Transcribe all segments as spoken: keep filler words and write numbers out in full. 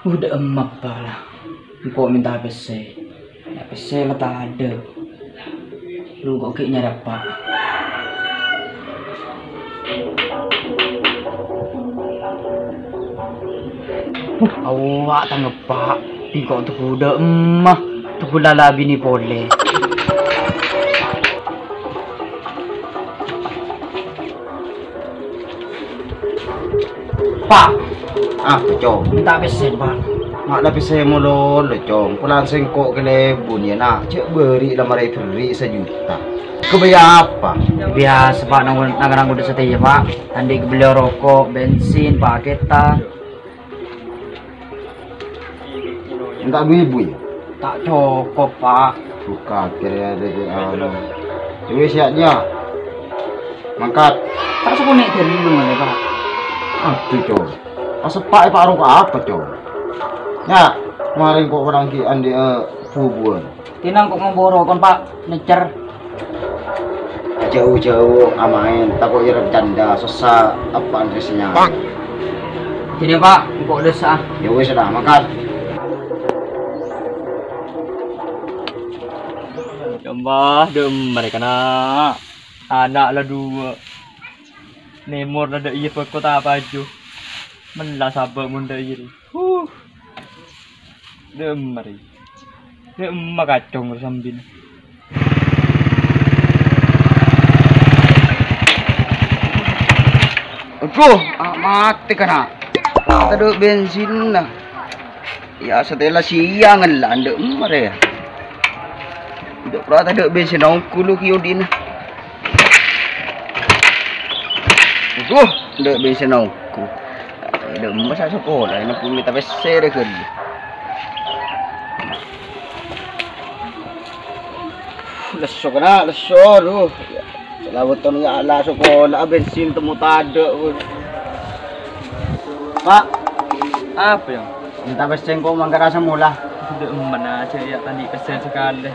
Udah emma, Pa', la. Engko' mènta pèssè. Ya, pèssè la tadâ'. Lu engko' ghi' nyarè, Pa'. Awwa' tang eppa', bi' engko' toghu dâ' emma, toghu la la binè polè. Pa'. Ah, Cong. Mènta pèssè, Pa'. Ma' la pèssè malolo, Cong. Polana sèngko' kalèbun, yâ, Na'. Jhâ' bâri' la marè berri' sajuta. Kabâjâ apa? Biyasa, Pa', nang, nang, nang kodhu satèya, Pa'. Andi' kabellè roko', bensin, pakètan. Enggak dua ribu, ya? Ta' cokop, Pa'. Buka, kira ada di, anu. Ya wis, ya, ya. Mangkat. Ta' sakonè' dâri lu, Pa'. Aduh, Cong. Pas eppa' è paro ka apa, Cong? Ya, kemarin kok orang ki andi', eh, bubuan. Tinang kok ngomboro kon, Pa', nècèr. Jhâu-jhâu amaèn, tako' èrèp canda, sossa eppa'na rè sè nyarè. Jârèya, Pa', engko' dâssa. Ya wis, la, mangkat. Jambah dâ' emma rè kana'. Ana' la duwâ'. Nèmor la dâ' iyâ bâko ta' paju. Mellas abâ' mon dâ' iyâ rè. Huh. Dâ' emma rè. Dâ' emma kacong rè sambina. Aduh, ah, matè kana'. Tadâ' bensinna. Ya, satèya la sèyang la, dâ' emma rè. Dâ' pra tadâ' bensin ongghu lu ki odina. Aduh, dâ' bensin ongghu. Dâ' emma sa sakola, ina pun mènta pèssè rè ghâllu. Lesso kana', lesso, aduh. Salamettong ya Allah, sakola bensin temmo tadâ', pon. Pa'. Apa, Yong? Mènta pèssè engko' mangkana samola. Dâ' emma jâ, ya, ta' andi' pèssè sakalè.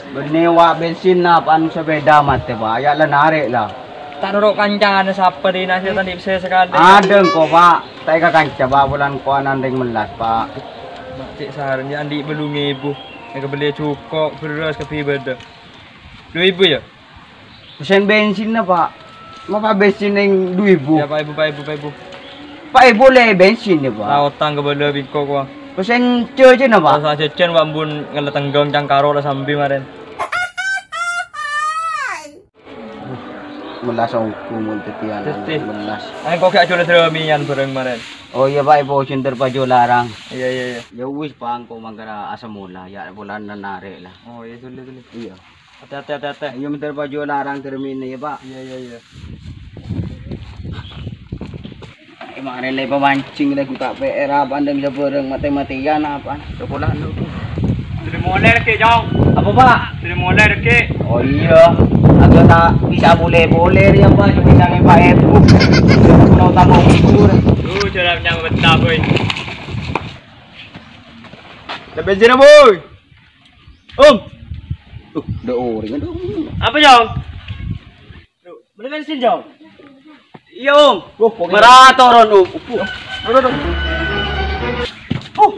Bânnè wa' bensin apa'an sepeda matè, Pa'? Ya, la narè', la. Ta' noro' kancana sapa dina sè ta' andi' pèssè sakalè. Adâ' engko', Pa'. Ta' èkakanca, Pa', polana engko' ana' rèng mellas, Pa'. Ma' cè' sareng, ya, andi' bâllu ngèbu. Èkabelli jhuko', bherrâs, kabbhi bâdâ. Dua èbu, ya? Pèssèna bensinna, Pa'. Ma' pa' bensin neng dua èbu? Ya, pa' èbu, pa' èbu, pa' èbu. Pa' èbu lè bensin, ya, Pa'. La otang kabâlâ bi' engko' kowa. Pèssèna jhâjhâna, Pa'. Rasa jhâjhân, Pa', ampon ngella tenggang cangkaro la sambi marèn. Mellas ongghu mon dhâddhi ana' mellas. Ayo, engko' ghi' ajhulâ dârâmèyan bhâreng marèn. Oh, iyâ, Pa', èpo jhândhâr paju larang. Iyâ, iyâ, iyâ. Ya wis, Pa', engko' mangkana asamola, ya, polana narè', la. Oh, iyâ, dhuli, dhuli. Iyâ. Ate-ate, ate-ate. Iyâ, mènta paju larang dârâmèna, ya, Pa'. Iyâ, iyâ, iyâ. Kemarin lè pamancing lè, ghu ta' P R apa, ndâng sabârâng matè-matèyan apa. Cokolan lu. Sudah mulai lagi, Jong. Apa, Pa'? Sudah mulai lagi. Oh, iyâ. Aku ta' bisa polè-polè rèya, Pa'. Cuma bisa ngèpa èbu. Mau tambah umur. Lu jalan yang betah, boy. Lebih sini, boy. Om. Tuh, ada orang, ada orang. Apa, Jong? Beli bensin, Jong. Iyâ, Om. Wah, kok mara toron, Om. Aduh, aduh. Uh.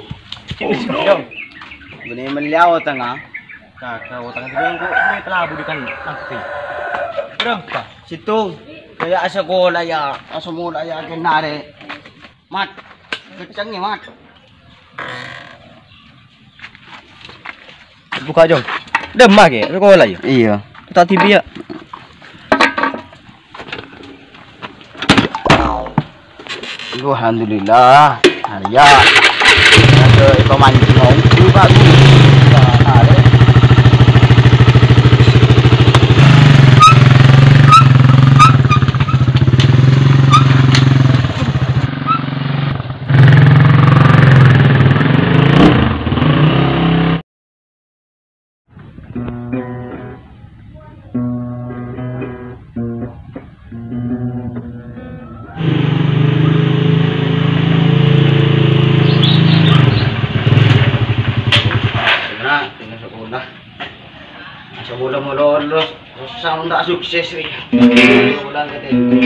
Ini, Jong. Beli meliau tengah. Kagak, utang itu, Jong. Kok ini pelabu di kan nanti. Berapa? Situ. Kayak asakola, ya. Asamola, ya, kenare. Mat. Kenceng, ya, Mat. Buka, Jong. Dâ' emma, Kè? Sakola, yâ? Iyâ. Ta' dhibi', yâ. Alhamdulillah. Arèya. Ada itu mancing ongghu, Pak. Nah, tinggal sekolah. Masa mula-mula lulus, susah untuk sukses, nih. Ulang ke tempo.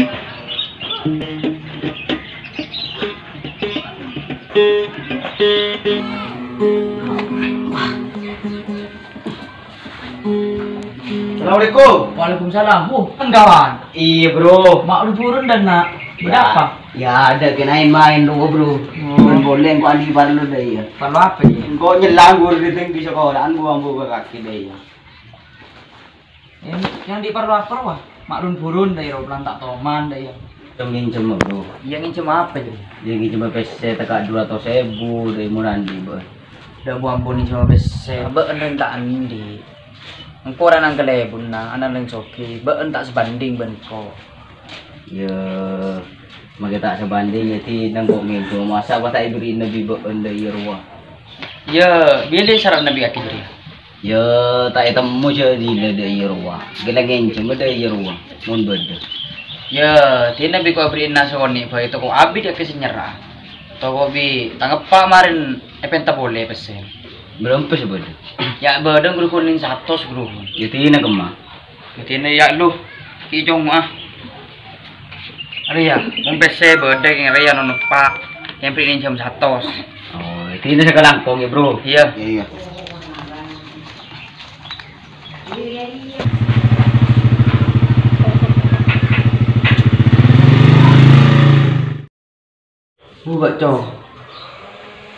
Assalamualaikum. Waalaikumsalam. Wuh, enggawan. Iyâ, Bro. Maklum turun dan nak. Yâ, bâḍâ apa? Yâ, ada kè main-main dulu, Bro. Oh. Bâḍâ polè, engko' andi' parlo dâ' iyâ. Parlo apa, yâ? Engko' nyellang ghuru di tenggi sekolahan, buang-buang kaki dâ' iyâ. Yang, yang di parlo apa, wah? Maklum turun dâ' iyâ, pelan ta' toman dâ' iyâ. Yang nginjem, Bro. Yang nginjem apa, yâ? Yang nginjem pèssè tèka dua ratus ribu dâ' iyâ mon andi', Bro. Dâ' bu ampon nginjem pèssè. Bâ'en rèng ta' andi'. Engko' ora nang kalèbunna, ana' rèng soghi. Bâ'en ta' sabhânding bân engko'. Yâ, makè ta' sabhânding, yâ, dina engko' ngènto. Masa' pas ta' èbèrri'na bi' bâ'en dâ' iyâ rowa? Yâ, bilâ sara' nabi akè bâriyâ? Yâ, ta' ètemmo jâ' dina dâ' iyâ rowa. Ghellâ' ngènjhâmma dâ' iyâ rowa, mon bâḍâ. Yâ, dina bi' ko' èbèrri'na sakonè' bhâi, tako' abit akè sè nyerra. Tako' bi' tang eppa' marèn èpènta polè pèssè. Bârâmpa sè bâḍâ? Yâ, bâḍâ ghuru konèng satos, ghuru. Yâ, dina kemma. Dina, yâ, lu. Ki' cong, ah. Arèya, mon pèssè bâḍâ kèng rèya nonoppa', kèng bèrri'na jam satos. Oh, dina sakalangkong yâ, Bro? Iyâ. Iyâ, iyâ. Bu, Pak, Cong.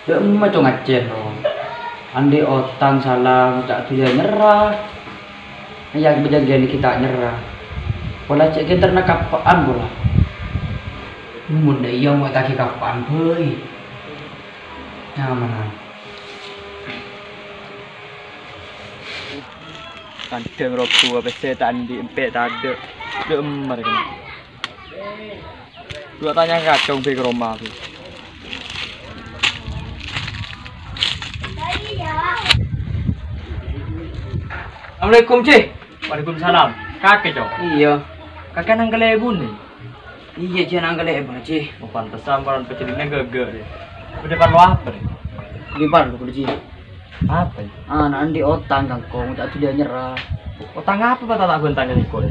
Dâ' emma, Cong, ngajhâr, Cong. Andi' otang sala, ngoca' duliyâ nyerra. Yâ, bâjâ ghânèka ta' nyerra. Pola cè' kènterna kappa'an pola. Mon dâ' iyâ, ngoca' taghi kappa'an bhâi. Nyamanan. Kandhâng rowa pèssè ta' andi', empè' tadâ'. Dâ' emma rèya. Dua tanya kacong bhâi ka roma, bhâi. Assalamualaikum, Ji. Waalaikumsalam. Kakè, Cong? Iyâ. Kakè nang kalèbun, nè? Iyâ, Ji, nang kalèbun, Ji. Oh, pantesan paran pècèlina ghâghâ, rè. Bâḍâ parlo apa, rè? Bâḍâ parlo, Ji. Apa, Ji? Ana' andi' otang ka engko', ngoca' duliyâ nyerra. Otang apa, Pak, ta' bhânta ka engko', rè?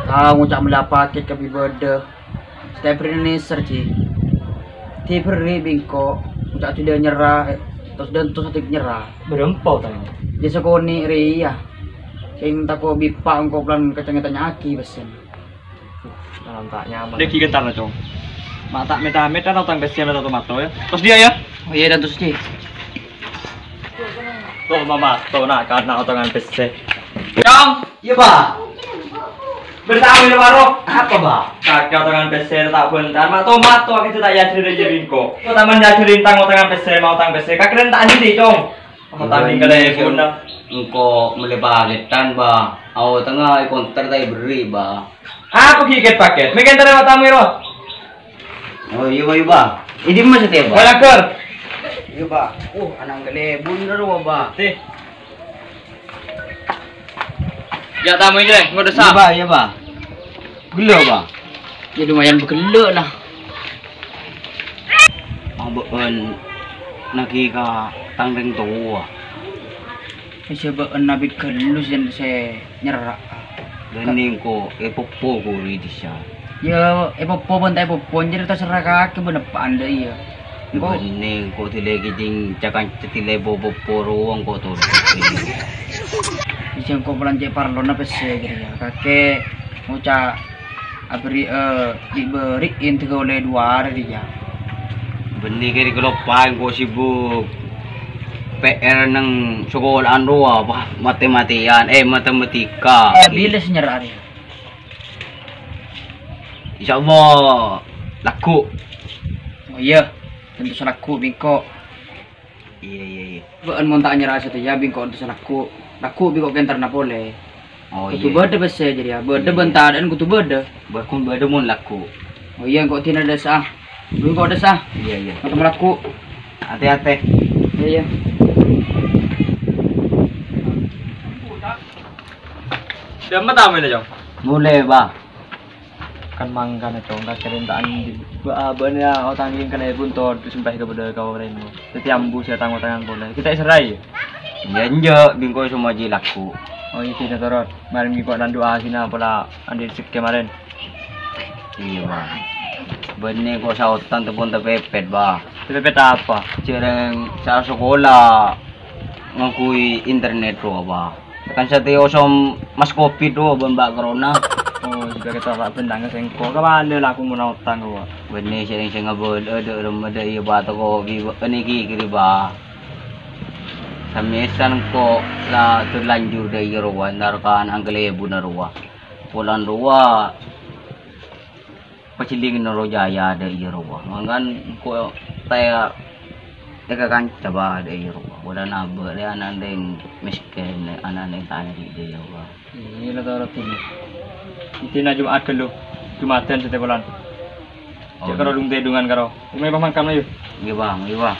Tao ngoca' mellèa pakèt kabbhi bâḍâ. Sè ta' èbèrri'na nèser, Ji. Dibèrri' bi' engko', ngoca' duliyâ nyerra, eh, tos-, dântos sè ta' nyerra. Bârâmpa otangnga? Yâ sakonè' rèya. Sèng tako' bi' eppa' engko' pola kacang ètanya'aghi pèssèna. Malam ta' nyaman. Lagi gentar, Cong. Ma' ta' mèta-mèta otang pèssè mèta tomato, yâ. Tos dâ' iyâ, yâ? Oh, iyâ, dântos, Ji. Tuh, mama, tuh, na', kana' otangan pèssè. Cong! Iyâ, Pak. Bâḍâ tamoy è warung. Apa, Pak? Kakè otangan pèssè ta' bhânta. Ma' tomato, kakè ta' èajhâri rèya bi' engko'. Kok taman èajhâri tang otangan pèssè, ma' otang pèssè. Kakè rèn ta' andi', Cong. Apa tanding kalèbun, nah? Engko' mellè pakètan, Bah. Aotengnga è konter ta' èbèrri', Bah. Apa ghi' kèt-pakèt? Mè' kèntar ma' tamoy rowa. Oh, iyâ, Bah, iyâ, Bah. È ḍimma satèya, Bah? Wah, langgar. Iyâ, Bah. Uh, ana' kalèbun rowa, Bah. Tè. Yâ, tamoy, Jrè. Ngoḍâ, Sa. Iyâ, Bah, iyâ, Bah. Ghellâ', Bah. Yâ, lumayan ghellâ', lah. Abâ'en naghi ka tang rèng towa. Sè bâ'en abit ghâllu sè, sè nyerra'. Bânnè engko' èpoppo ghuru è dissa'. Yâ, èpoppo bân ta' èpoppo, jârèya taserra kakè bân eppa'an dâ' iyâ. Engko' bânnè engko' dhilâ kèjing ca-kanca dhilâ èpoppo rowa engko' torè. Bisa engko' polan cè' parlona pèssè jârèya. Kakè ngoca' Abâri', eh, ḍi' bâri' ènteghâ ollè ḍu arè rèya. Bânnè kèra kaloppaè engko' sibuk P R neng sakola'an rowa, apa, matematika, eh, matematika. Eh, bilâ sè nyerra rèya? Insyaallah, lagghu'. Oh iyâ, tanto sè lagghu' bi' engko'. Iyâ, iyâ, iyâ. Bâ'en mon ta' nyerra satèya bi' engko' ontos lagghu'. Lagghu' bi' engko' kèntarna polè. Oh, iyâ. Kodhu bâḍâ pèssè jârèya. Bâḍâ, iyâ, bân, iyâ, taḍâ'ân kodhu bâḍâ. Bâ'en bâḍâ mon lagghu'. Oh iyâ, engko' dina ḍâsa. Engko' ḍâsa. Iyâ, iyâ. Ketemu lagghu'. Ate-ate. Iyâ, iyâ. Ḍâmma tamoy la, Cong? Molè, Bah. Kan mangkana, Cong, kakè rèn ta' anḍi'. Bâ-, bâ'na otang kèng kalèbun todus sampè' ka bâḍâ ka orèng. Dhâddhi ambu sè tang-otangan polè. Kita èserraè, yâ? Iyâ, enjâ', bi' engko' sè majhi lagghu'. Oh, iyâ, kita torot. Marèn bi' engko' nanḍu'âghinah pola anḍi' rejekkè marèn. Iyâ, Bah. Bânnè engko' saotan tepon tapèpèt, Bah. Pepet apa? Jhârâng sè asakola ngangghuy internet rowa, Bâ. Kan satèya osom mas covid rowa bân Bâ Corona. Oh, jhâ' kèta ta' bhentanga sèngko'. Kabâlâ la aku mon otang rowa. Bânnè sè sè ngabâlâ dâ' remma dâ' iyâ, Bâ, tako' bi' bâ' nèkè kèra, Bâ. Samèsan ko' la terlanjur dâ' iyâ rowa, entar kan angkalebbhuna rowa. Polana rowa pajhellingna ro jaya dâ' iyâ rowa. Mangkana engko' tèya èkakanca, Bâ, dâ' iyâ rowa. Polana abâ' rè ana' orèng mèskèn, ana' orèng tadâ' dâ' iyâ rowa. Iyâ la toro' dinna. Intina Jum'at ghâllu. Jum'adhân satèya polana. Oh, jhâ' karo iyâ. Dung-tèdungan karo. Èmè pamangkam, ayo. Ngghi, Bâ, ngghi, Bâ.